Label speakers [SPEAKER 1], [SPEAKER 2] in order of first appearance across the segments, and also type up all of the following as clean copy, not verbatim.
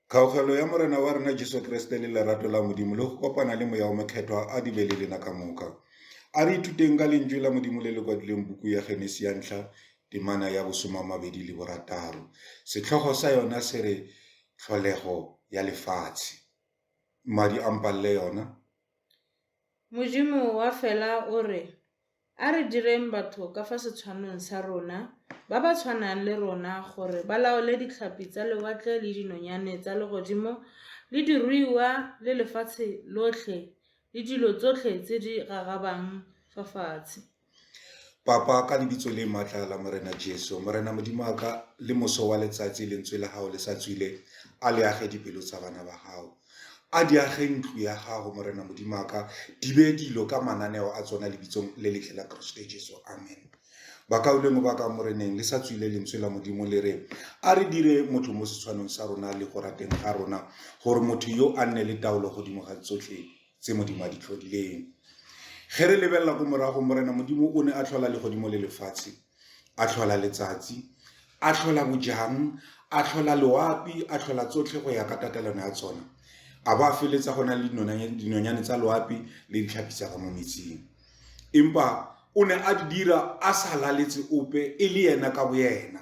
[SPEAKER 1] Kgaogelo ya Morena wa rena Jesu Kriste le lerato la Modimo le go kopana le Moya o Mokgethwa a di be le lena ka moka. A re ithuteng ka lentšu la Modimo le le kwadilweng buku ya Genesi ya ntlha temana ya bosomamabedi le borataro. Sehlogo sa yona se re Tlholego ya Lefatshe. Mmadi a mpalle yona.
[SPEAKER 2] Modimo wa fela o re, A re direng batho ka fa setshwanong sa rona, ba ba tshwanang le rona, gore ba laole ditlhapi tsa lewatle le dinonyane tsa legodimo le diruiwa le lefatshe lotlhe le dilo tsotlhe tse di gagabang fa fatshe.
[SPEAKER 1] Papa, ka lebitso le matla la Morena Jesu, Morena Modimo wa ka, le moso wa letsatsi lentswe la gago le sa tswile, a le age dipelo tsa bana ba gago. A di age ntlo ya gago, Morena Modimo wa ka, di be dilo ka mananeo a tsona lebitsong le letle la Kriste Jesu. Amen. Bakaulengwe ba ka Moreneng, le sa tswile lentswe la Modimo le re, a re dire motho mo setshwanong sa rona le go rateng ga rona, gore motho yo a nne le taolo godimo ga tsotlhe tse Modimo a di tlhodileng. Ge re lebelela ko morago, Morena Modimo o ne a tlhola legodimo le lefatshe, a tlhola letsatsi, a tlhola bojang, a tlhola loapi, a tlhola tsotlhe go ya ka tatelano ya tsona. A ba feletsa go na le dinonyane tsa loapi le ditlhapi tsa ka mo metsing. Empa o ne a di dira a sa laletse ope e le yena ka boyena.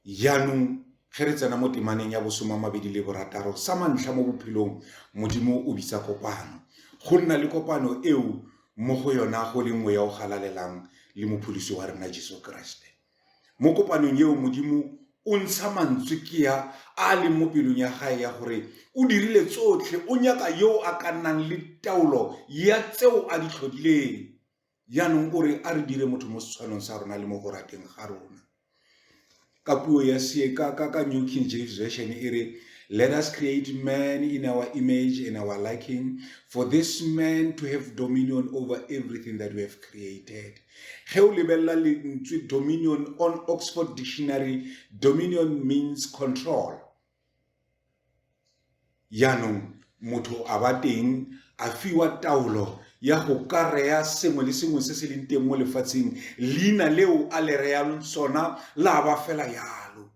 [SPEAKER 1] Jaanong ge re tsena mo temaneng ya bosomamabedi le borataro, sa mantlha mo bophelong, Modimo o bitsa kopano. Go nna le kopano eo mo go yona go leng Moya o Galalelang le Mopholosi wa rena Jesu Kriste. Mo kopanong eo Modimo o ntsha mantswe ke a a leng mo pelong ya gae ya gore o dirile tsotlhe, o nyaka yo a ka nnang le taolo ya tseo a di tlhodileng. Jaanong o re a re dire motho mo setshwanong sa rona le mo go rateng ga rona. Ka puo ya se ka ka ka New King James Version e re let us create man in our image and our liking for this man to have dominion over everything that we have created. Ge o lebelela lentswe dominion on Oxford Dictionary, dominion means control. Jaanong motho a ba teng a fiwa taolo ya go ka reya sengwe le sengwe se se leng teng mo lefatsheng leina leo a le reyang sona la ba fela yalo.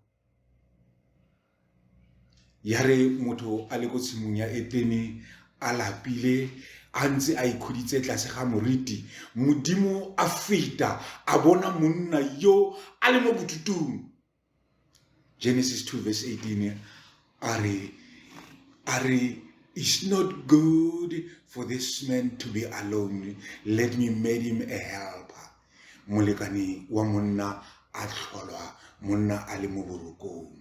[SPEAKER 1] Ya re motho a le ko tshimong ya Etene a lapile a ntse a ikhuditse tlase ga moriti, Modimo a feta a bona monna yo a le mo bodutung. Genesis 2 verse 18 a re a re it's not good for this man to be alone let me make him a helper molekane wa monna a tlholwa monna a le mo borokong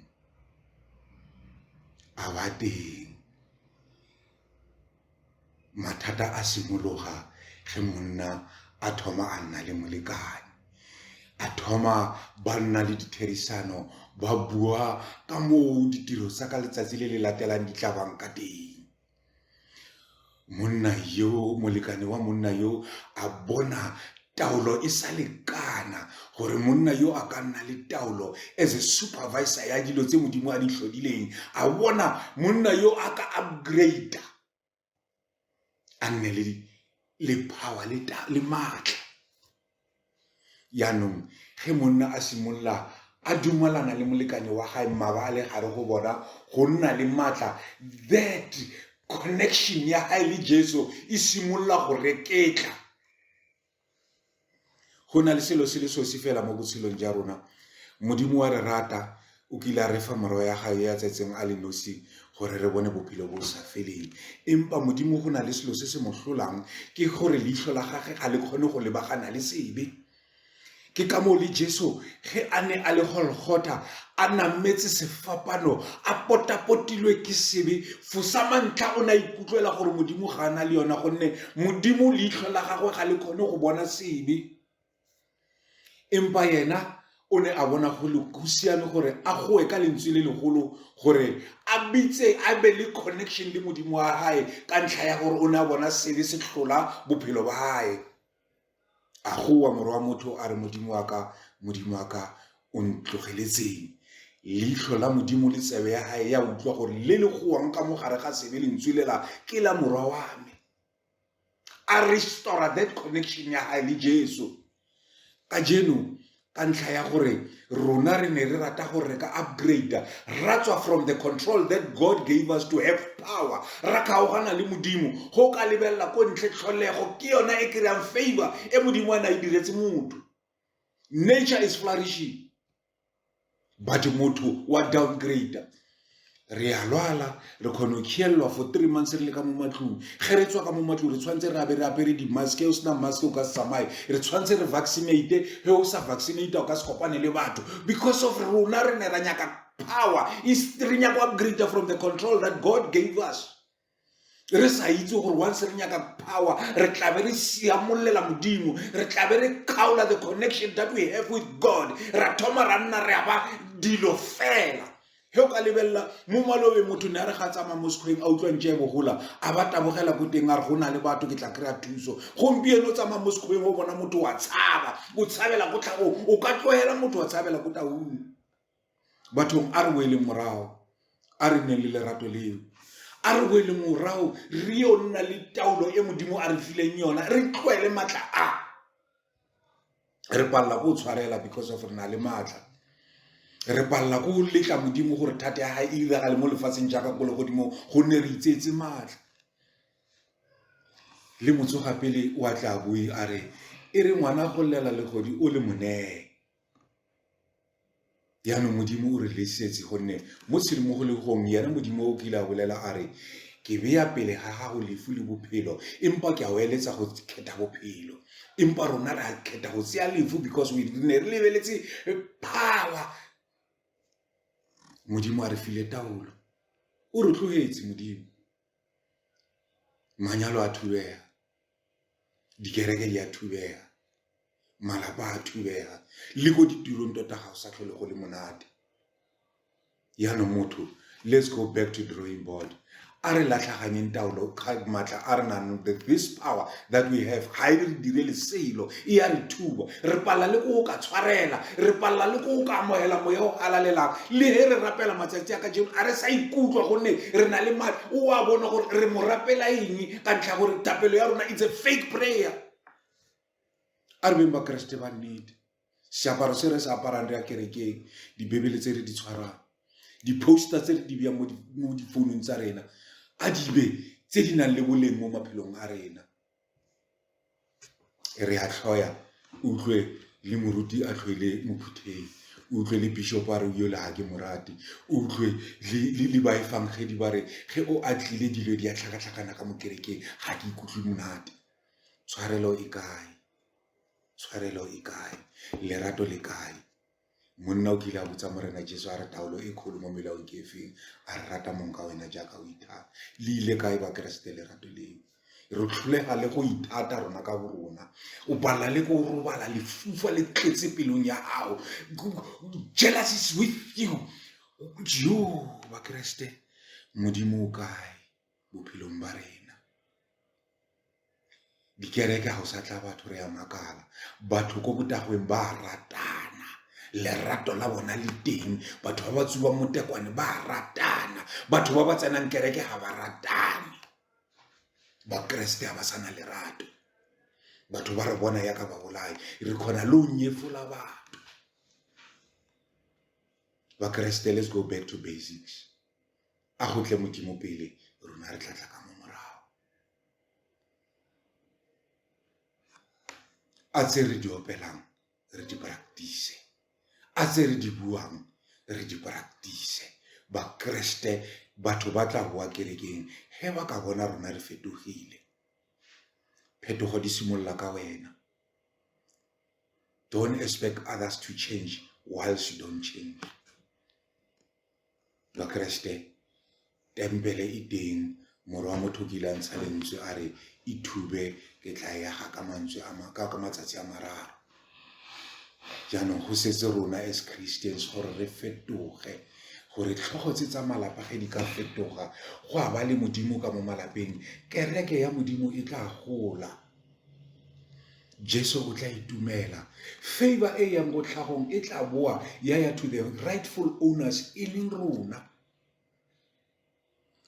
[SPEAKER 1] a ba teng Mathata a simologa ge monna a thoma a nna le molekane, a thoma ba nna le ditherisano ba bua ka moo ditiro tsa ka letsatsi le le latelang di tla bang ka teng. Monna yo, molekane wa monna yo a bona taolo e sa lekana gore monna yo a ka nna le taolo as a supervisor ya dilo tse Modimo a di tlhodileng, a bona monna yo a ka upgrade-a a nne le le power le le maatla. Jaanong ge monna a simolola a dumalana le molekane wa gae mmaba a le gare go bona go nna le maatla that connection ya gae le Jesu e simolola go reketla. Go na le selo se le sosi fela mo botshelong jwa rona, Modimo wa re rata, o kile a re fa morwa ya gae ya tsetseng a le nosi gore re bone bophelo bo sa feleng. Empa Modimo go na le selo se se mo hlolang ke gore leitlho la gage ga le kgone go lebagana le sebe. Ke ka moo le Jesu ge a ne a le Golgotha a nametse sefapano a potapotilwe ke sebe fosa mantlha o ne a ikutlwela gore Modimo ga a na le yona gonne Modimo leitlho la gagwe ga le kgone go bona sebe. Empa yena o ne a bona go le go siame gore a goe ka lentswe le legolo gore a bitse a be le connection le Modimo wa gae ka ntlha ya gore o ne a bona sebe se hlola bophelo ba gae. A goa morwa wa motho a re, Modimo wa ka, Modimo wa ka, o ntlogeletseng? Leitlho la Modimo le tsebe ya gae ya utlwa gore le le goang ka mo gare ga sebe lentswe lela ke la morwa wa me. A restora that connection ya gae le Jesu. Kajeno Ka ntlha ya gore rona re ne re rata gore re ka upgrade ra tswa from the control that God gave us to have power, ra kgaogana le Modimo. Go ka lebelela ko ntle, tlholego ke yona e kry-ang favor e Modimo a ne a e diretse motho. Nature is flourishing, but motho wa downgrade. Re a lwala, re kgone go khielelwa for 3 months re le ka mo matlong. Ge re tswa ka mo matlong, re tshwanetse re abe re apere di-mask. O sena mask, o ka se tsamaye. Re tshwanetse re vaccinate. Ge o sa vaccinate, o ka se kopane le batho, because of rona re ne ra nyaka power, re nyaka upgrade from the control that God gave us, re sa itse gore once re nyaka power, re tlabe re siamollela Modimo, re tlabe re kgaola the connection that we have with God, ra thoma ra nna re a ba dilo fela. Ge o ka lebelela mo malobe, motho ne a re ga tsamaya mo sekgweng, a utlwa ntse e bogola, a ba tabogela ko teng, a re go na le batho, ke tla kry-a thuso. Gompieno o tsamaya mo sekgweng, o bona motho, wa tshaba, o tshabela ko tlhagong, o ka tlogela motho, wa tshabela ko taung. Bathong, a re boeleng morago, a re nneng le lerato leo, a re boeleng morago, re yo nna le taolo e Modimo a re fileng yona, re tloele maatla a. Re palela ko o tshwarela because of re na le maatla. Re palela ko o letla Modimo gore thata ya gae e diragale mo lefatsheng jaaka ko legodimong, gonne re itseetse maatla. Le motsoga pele o a tla bue a re e re ngwana go llela legodi o le monee. Jaanong Modimo o re lesetse, gonne mo tshedimogolegong yena Modimo o kile a bolela a re, ke beya pele ga gago lefu le bophelo, empa ke a o eletsa go kgetha bophelo. Empa rona re a kgetha go tseya lefu because we ne re lebeletse power. Modimo a re file taolo, o re tlogetse Modimo. Manyalo a thubega, dikereke di a thubega, malapa a thubega, le ko ditirong tota ga o sa tlhole go le monate. Jaanong motho, let's go back to drawing board. A re latlhaganyeng taolo, maatla a re nang, this power that we have, ga e re direle selo, e ya re thuba. Re palela le ko o ka tshwarela, re palela le ko o ka amogela moya o halalelang. Le ge re rapela matsatsi a kajeno, a re sa ikutlwa, gonne re na le maatla. O a bona gore re mo rapela eng, ka ntlha ya gore thapelo ya rona it's a fake prayer. A re beng bakeresete ba nnete. Seaparo se re se aparang re ya kerekeng, dibebele tse re di tshwarang, di-poster tse re di beyang mo difounung tsa rena, a di be tse di nang le boleng mo maphelong a rena. Re a tlhoya, utlwe le moruti a tlhoile mophutheng, utlwe le bishop a re yole ga ke morate, utlwe le baefangedi ba re ge o a tlile dilo di a tlhakatlhakana ka mo kerekeng, ga ke ikutlwe monate. Tshwarelo e kae? Tshwarelo e kae? Lerato le kae? Monna o kile a botsa Morena Jesu a re, taolo e kgolo mo melaong ke e feng? A re, rata mong ka wena jaaka o ithata. Le ile kae, bakeresete, lerato leo? Re tlholega le go ithata rona ka bo rona. O palela le ko robala, lefufa le tletse pelong ya gago, jealous is with you. Jo, bakeresete, Modimo o kae bophelong ba rena? Dikereke ga o sa tla batho, re ya makala. Batho ko botagweng ba a ratana, lerato la bona le teng. Batho ba ba tsubang motekwane ba a ratana, batho ba ba tsenang kereke ga ba ratane. Bakeresete ga ba sana lerato. Batho ba re bona yaka babolai, re kgona le go nyefola batho. Bakeresete, let's go back to basics. A go tle Modimo pele, rona re tla tla ka mo morago. A tse re di opelang re di practice, a tse re di buang re di practice. Bakeresete, batho ba tla boa kerekeng ge ba ka bona rona re fetogile. Phetogo di simolola ka wena. Don't expect others to change whilst you don't change. Bakeresete, tempele e teng. Morwa wa motho o kile a ntsha lentswe a re, ithube, ke tla e aga ka mantswe ka matsatsi a mararo. Jaanong go setse rona as Christians gore re fetoge, gore tlhogo tse tsa malapa ge di ka fetoga, go a ba le Modimo ka mo malapeng, kereke ya Modimo e tla gola, Jesu o tla itumela. Favor e yang go tlhagong e tla boa ya ya to the rightful owners, e leng rona.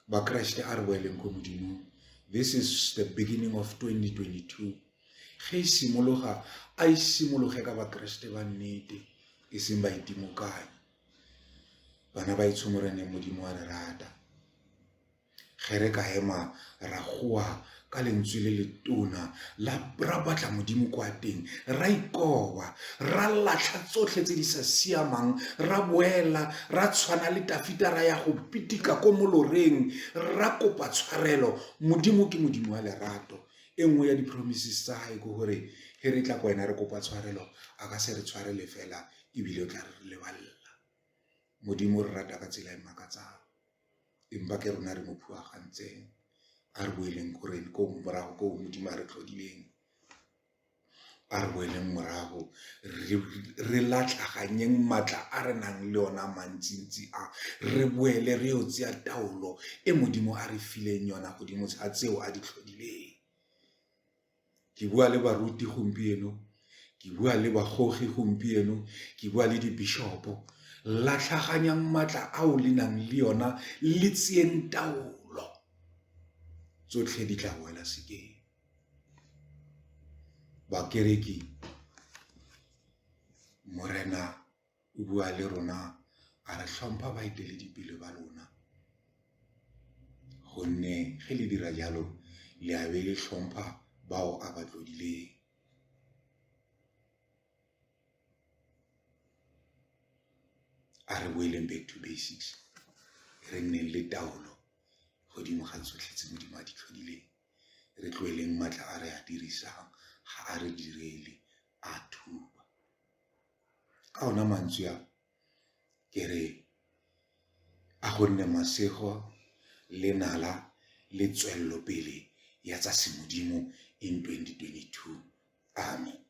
[SPEAKER 1] Bakreste, a re boeleng ko Modimong. This is the beginning of 2022. Ge e simologa, a e simologe ka Bakeresete ba nnete, e seng baitimokanyi. Bana ba etsho Moreneng Modimo wa re rata. Ge re ka ema ra goa ka lentswe le le tona la ra batla Modimo kwa teng, ra ikoba, ra latlha tsotlhe tse di sa siamang, ra boela ra tshwana le Tafita ra ya go pitika ko moloreng, ra kopa tshwarelo. Modimo ke Modimo wa lerato. E nngwe ya di-promises tsa gae ke gore ge re tla ko wena re kopa tshwarelo, a ka se re tshwarele fela ebile o tla re lebalela. Modimo o re rata ka tsela e makatsang, empa ke rona re mo phuagantseng. A re boeleng ko morago ko Modimo a re tlhodileng, a re boeleng morago re latlhaganyeng maatla a re nang le ona a mantsintsi a, re boele re yo tseya taolo e Modimo a re fileng yona godimo ga tseo a di tlhodileng. Ke bua le baruti gompieno, ke bua le bagogi gompieno, ke bua le di-bishop-o, latlhaganyang maatla ao le nang le yona le tseeng taolo, tsotlhe di tla boela sekeng. Bakereki, Morena o bua le rona a re hlompha baeteledipele ba lona gonne ge le dira jalo le a be le hlompha bao a ba tlodileng. A re boeleng back to basics, re nneng le taolo godimo ga tsotlhe tse Modimo a di tlhodileng. Re tlogeleng maatla a re a dirisang, ga a re direle, a thuba. Ka ona mantswe a ke re a go nne masego le nala le tswelelopele ya tsa semodimo in 2022. Amen.